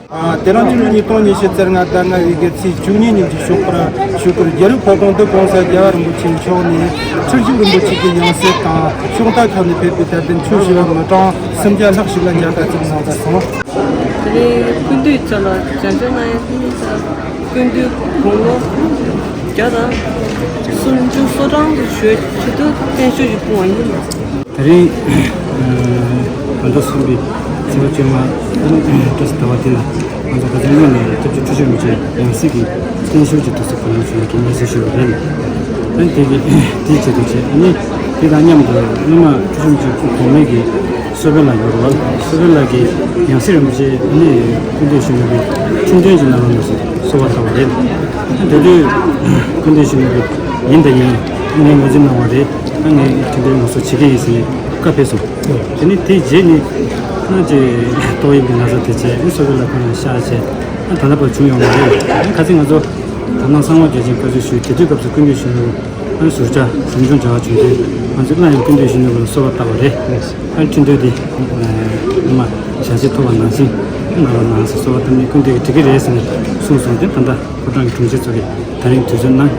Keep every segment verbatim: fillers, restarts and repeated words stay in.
དེ་རིང་སྤྱི་ལོ་ཉིས་སྟོང་ཉི་ཤུ་རྩ་ལྔ་ཟླ་ལྔ་པའི་གི་ཚེས་བཅུ་གཉིས་ཉིན་གྱི་ཞོགས་པར་ཆོས་སྐོར་རྒྱལ་བའི་ཕོ་བྲང་དུ་༸གོང་ས་༸རྒྱལ་བ་རིན་པོ་ཆེ་མཆོག་ནས་ཁྲི་བཞུགས་རིན་པོ་ཆེ་གི་ཡང་སྲིད་དང་ཕྱོགས་མཐའ་ཁག་ནས་ཕེབས་པའི་དད་ལྡན་ཆོས་ཞུ་བ་མི་གྲངས་སུམ་བརྒྱ་ལྷག་ཞིག་ལ་མཇལ་ཁ་བསྩལ་གནང་མཛད་སོང་། དེ་རིང་སྐུ་མདུན་མཆོག་ལ་བྱམས་བརྩེ་གནང་ཡ་ཐུགས་མཉེས་དང་སྐུ་མདུན་དགུང་ལོ་བརྒྱ་དང་སུམ་ཅུ་སོ་གྲངས་སུ་བཞུགས་ཆེད་དུ་བརྟན་བཞུགས་ཤིག་ཕུལ་བ་ཡིན། དེ་རིང་བོད་ཟླ་གསུམ་པའི་ཚེས་པ་བཅོ་ལྔ་སྤྲེལ་ཟླ་བ་དེ་ལ་ང་ཚོ་ག་ཚོད་སྔོན་ནས་སྐྱབས་རྗེ་ཁྲི་བྱང་རིན་པོ་ཆེ་ཡང་སྲིད་ཀྱི་བརྟན་བཞུགས་ཀྱི་དུས་ཚོད་གོ་ཡོང་བྱུང་བའི་སྙན་སེང་ཞུས་པ་རེད། ཨ་ནི་དེ་གི་དེའི་ཆེད་དུ་བྱས། ཨ་ནི་དེ་དང་མཉམ་དུ་སྔོན་མ་ཁྲི་བྱང་རིན་པོ་ཆེ་སྐུ་གོང་མའི་གི་གསོལ་དཔོན་ལགས་ཡོད་རེད་བ། གསོལ་དཔོན་ལགས་ཀྱིས་ཡང་སྲིད་རིན་པོ་ཆེ་ཨ་ནི་སྐུ་མདུན་ཞུ་ནུས་པའི་ཁྲི་འདོན་གྱི་གནང་རོགས་གནང་ཟེར་གསོལ་བ་བཏབ་པ་རེད། དེ་དུས་སྐུ་མདུན་ཞུ་ནུས་པའི་ཡིན་དང་ཡིན་ངས་ངོས་འཛིན་གནང་བ་རེད། ཨ་ངས་ཁྲི་འདོན་ང་ཚོ་བྱེད་ཀྱི་ཡིན་ཟེར་ནས་བཀའ་ཕེབས་སོང་། དེ་ནས་དེའི་རྗེས་ནས་ཨ་ཅེ་ཏོག་དབྱིབས་ཀྱི་ན་ཚ་དེ་བྱས་ཨ་གསོལ་དཔོན་ལགས་ཁོང་ཡང་གཤགས་བྱས་ཨ་ད་ལྟ་བར་བྱུང་ཡོད་མ་རེད། ཨ་ཁ་སང་ང་ཚོ་དར་ནག་གསང་བ་རྒྱལ་ཆེན་བཀའ་ཆོས་ཞུས། དེ་དུས་སྐབས་སུ་སྐུ་མདུན་ཞུ་ནུས་པ། ཨ་ཟུར་བཅར་གཟིམ་ཆུང་བྱ་བ་བྱུང་དུས་ང་ཚོས་སླར་ཡང་སྐུ་མདུན་ཞུ་ནུས་པ་ལ་གསོལ་བ་བཏབ་པ་རེད། ཨ་ཁྲི་འདོན་འདི་ཨ་ནི་མ་ཞལ་བཞེས་ཐོབ་པ་ནང་བཞིན་གནང་རོགས་གནང་ཟེར་གསོལ་བ་བཏབ་ནས་སྐུ་མདུན་གྱིས་འགྲིག་གི་རེད་ཟེར་ནས་གསུངས་སོང་། དེ་ད་ལྟ་ཕོ་བྲང་གི་དྲུང་ཆེ་ཚོ་གིས་ད་རིང་དུས་ཚོད་གནང་།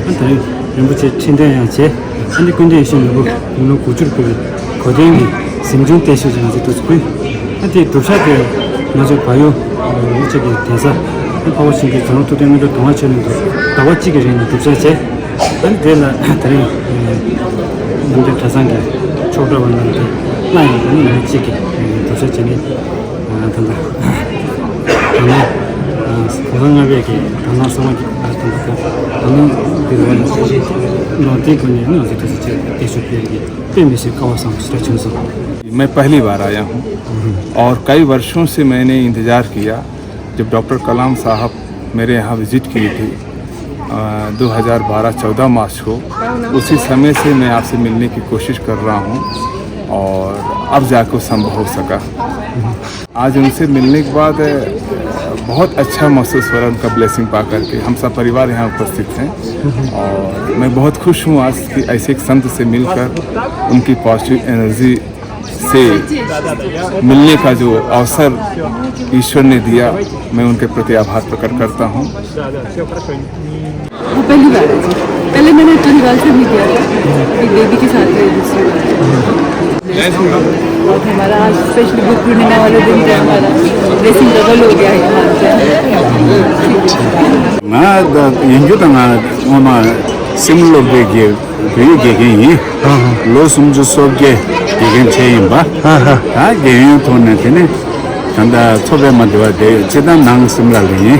ཨ་ད་རིང་རིན་པོ་ཆེ་ཁྲི་འདོན་ཡང་བྱས། ཨ་ནི་སྐུ་མདུན་ཡིད་བཞིན་ནོར་བུ་དགུང་ལོ་དགུ་བཅུར་ཕེབས་པའི་གོ་སྟོན་གྱི་གཟིམ་ཆུང་བརྟན་བཞུགས་ཀྱི་ང་ཚོས་དུས་སུ་ཕུལ། ཨ་དེའི་སྒྲུབ་ཞག་དེ་ང་ཚོའི་བལ་ཡུལ་ཨ་ནི་གཅིག་གི་གདན་ས་ཨ་འཕགས་པ་ཆེན་པོའི་རྫོང་རོང་ཐུབ་བསྟན་སྔོན་འགྲོ་གདོང་པ་ཆེ་གླིང་དུ་ཟླ་བ་གཅིག་གི་རིང་ནས་སྒྲུབ་ཞག་བྱས། ཨ་ནི་དེ་ལ་དེ་རིང་རྣམ་རྒྱལ་གྲྭ་ཚང་གི་ཆོག་གྲྭ་བ་རྣམས་ཀྱིས་སླར་ཡང་ཨ་ནི་ཉིན་གཅིག་གི་སྒྲུབ་ཞག་བྱས་ནས་ད་ལྟ་དར་ནག་གོང་ས་ལྔ་པའི་གི་དར་ནག་གསང་བ་གི་ད་ལྟ་དར་ནག་འདི་རུ་ལོ་དེའི་སྒོ་ནས་ང་ཚོ་དེ་ཚོ་བཅས་བསྟན་བཅོས་སྤེལ་གྱི་དཔེ་མི་སྲིད་དཀའ་བ་བཟང་པོ་ཞེ་དྲག་བྱུང་སོང་། मैं पहली बार आया हूँ और कई वर्षों से मैंने इंतज़ार किया। जब डॉक्टर कलाम साहब मेरे यहाँ विजिट किए थे दो हज़ार बारह चौदह मार्च को, उसी समय से मैं आपसे मिलने की कोशिश कर रहा हूँ और अब जाकर संभव हो सका। आज उनसे मिलने के बाद बहुत अच्छा महसूस हो रहा है उनका ब्लेसिंग पा करके। हम सब परिवार यहाँ उपस्थित हैं और मैं बहुत खुश हूँ आज की ऐसे एक संत से मिलकर उनकी पॉजिटिव एनर्जी से मिलने का जो अवसर ईश्वर ने दिया, मैं उनके प्रति आभार प्रकट करता हूँ। वो पहली बार है जी। पहले मैंने परिवार से भी किया था, एक बेबी के साथ गई दूसरी बार। बहुत हमारा आज स्पेशली बुद्ध पूर्णिमा वाले दिन पे हमारा ब्लेसिंग डबल हो गया है हमारे पे। ང་ཡིན་རྒྱུ་དང་ང་ངོ་མ་སེམས་སློབ་གྲྭའི་དགེ་བོད་ཡིག་དགེ་རྒན་ཡིན། ལོ་སུམ་ཅུ་སོ་བརྒྱད་དགེ་རྒན་བྱས་ཡིན་པ། ད་དགེ་ཡོན་ཐོག་ནས་དེ་ནས་ད་ལྟ་མཚོ་པདྨ་སྡེ་བ་དེ་སྤྱི་བཏང་ནང་སེམས་ར་ལ་ཡིན།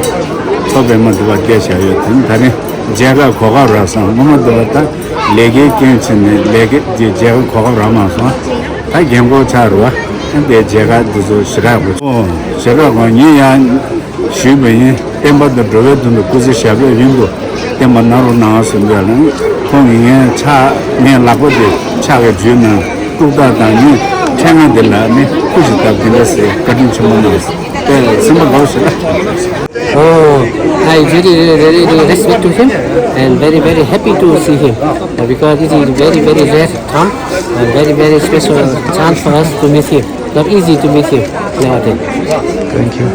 མཚོ་པདྨ་སྡེ་བ་བསྡད་བཞག་ཡོད། དེ་ནས་ད་རིང་མཇལ་ཁ་གོ་སྐབས་རག་སོང་། སྔོན་མ་སྡེ་བ་ད་ལས་ཀའི་རྐྱེན་བྱས་ནས་ལས་ཀའི་མཇལ་ཁ་གོ་སྐབས་རག་མ་སོང་། ད་རྒན་གོག་ཆགས་རུ་བ་དེ་མཇལ་ཁ་འདི་ཚོ་ཞེ་དྲག་དགོས། ཨོ་ཞེ་དྲག་དགོས། ངས་ཡང་ཞུས་པ་ཡིན། བསྟན་པ་དང་འགྲོ་བའི་དོན་དུ་སྐུ་ཚེ་ཞབས་པད་རིང་དུ་བརྟན་པ་གནང་རོགས་གནང་ཟེར་འདོད་ལ། ཁོང་གིས་ངའི་ཕྱག་ངའི་ལག་པ་དེ་ཕྱག་གི་འཇུས་གནང་། ལྐུགས་རྟགས་དང་ངའི་ཕྲེང་བ་དེ་ལ་ནི་སྐུ་ཞིག་བཏབ་དེ་འདྲ་ཟེར་བཀའ་དྲིན་ཆེན་པོ་གནང་། དཔེ་སེམས་པ་དགའ་བོ་ཞིག་ལ། Oh, I really, really, really respect to him and very, very happy to see him because this is very, very rare time and very, very special chance for us to meet him. Not easy to meet him nowadays. Thank you.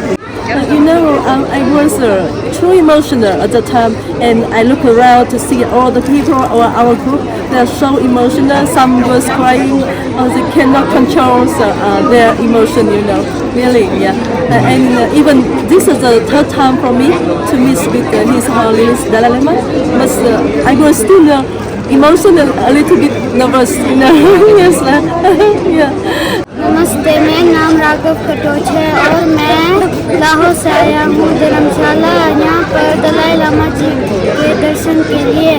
But you know, um, I was uh, too emotional at the time, and I look around to see all the people or our group. They are so emotional. Some was crying, or they cannot control uh, uh, their emotion. You know, really, yeah. Uh, and uh, even this is the third time for me to meet with uh, His Holiness Dalai Lama. But uh, I was still uh, emotional, a little bit nervous. You know, yes, uh, yeah. नमस्ते, मेरा नाम राघव कटोच है और मैं लाहौर से आया हूँ धर्मशाला, यहाँ पर दलाई लामा जी के दर्शन के लिए।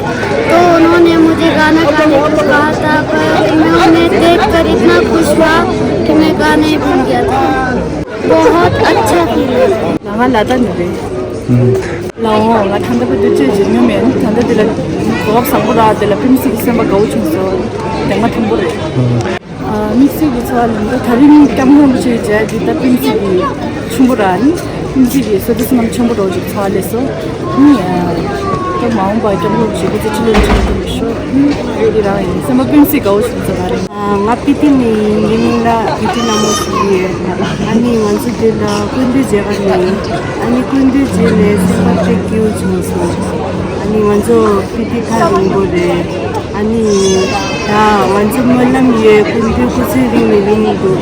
तो उन्होंने मुझे गाना गाने को कहा था, पर मैं उन्हें देख कर इतना खुश हुआ कि मैं गाना ही भूल गया था। बहुत अच्छा फील है। ང་ལ་ད་ནི་རེད། ལའོ་ང་ད་ལྟ་བར་དུ་ཅི་བྱེད་མྱོང་མེད། ད་ལྟ་འདི་ལ་གོ་སྐབས་བཟང་པོ་རག་འདི་ལ་ཕེབས་སྲིད་ཀྱི་སེམས་པ་དགའ་བོ་བྱུང་སོང་། དེ་མ་ཐུང་པོ་རེད། དམིགས་བསལ་གྱི་ཚོར་བ་ལ་ད་ད་རིང་སྐྱབས་མགོན་རིན་པོ་ཆེའི་མཇལ་འདི་ད་དཔེ་མི་སྲིད་ཀྱི་ཆེན་པོ་ར་ནི་དཔེ་མི་སྲིད་ཀྱི་བསོད་བདེ་བསོད་ནམས་ཆེན་པོ་རོགས་ཀྱི་ཚོར་བ་སླེབས་སོང་། ནི་ མ་འོངས་པར་སྐྱབས་མགོན་ཆེན་པོ་ཚེ་ཆུ་ལོན་ཆེན་པོ་མི་ཤོག་འདི་རང་ཡིན་སེམས་པ་ཀུན་གཟིགས་དགའ་བོ་ཞིག་ཚོ་མ་རེད། ང་པི་ཏི་ནས་ཡིན། ངའི་མིང་ལ་པི་ཏི་ལྷ་མོ་ཟེར་གྱི་ཡོད། ཨ་ནི་ང་ཚོ་འདི་ལ་སྐུ་མདུན་མཇལ་ག་ནས། ཨ་ནི་སྐུ་མདུན་མཇལ་ནས་སེམས་པ་དཔེ་སྐྱིད་པོ་བྱུང་སོང་། ཨ་ནི་ང་ཚོ་པི་ཏི་ཐག་རིང་པོ་རེད། ཨ་ནི་ད་ང་ཚོ་སྨོན་ལམ་ཡོད། སྐུ་མདུན་སྐུ་ཚེ་རིང་ནས་ཡིན་འདུག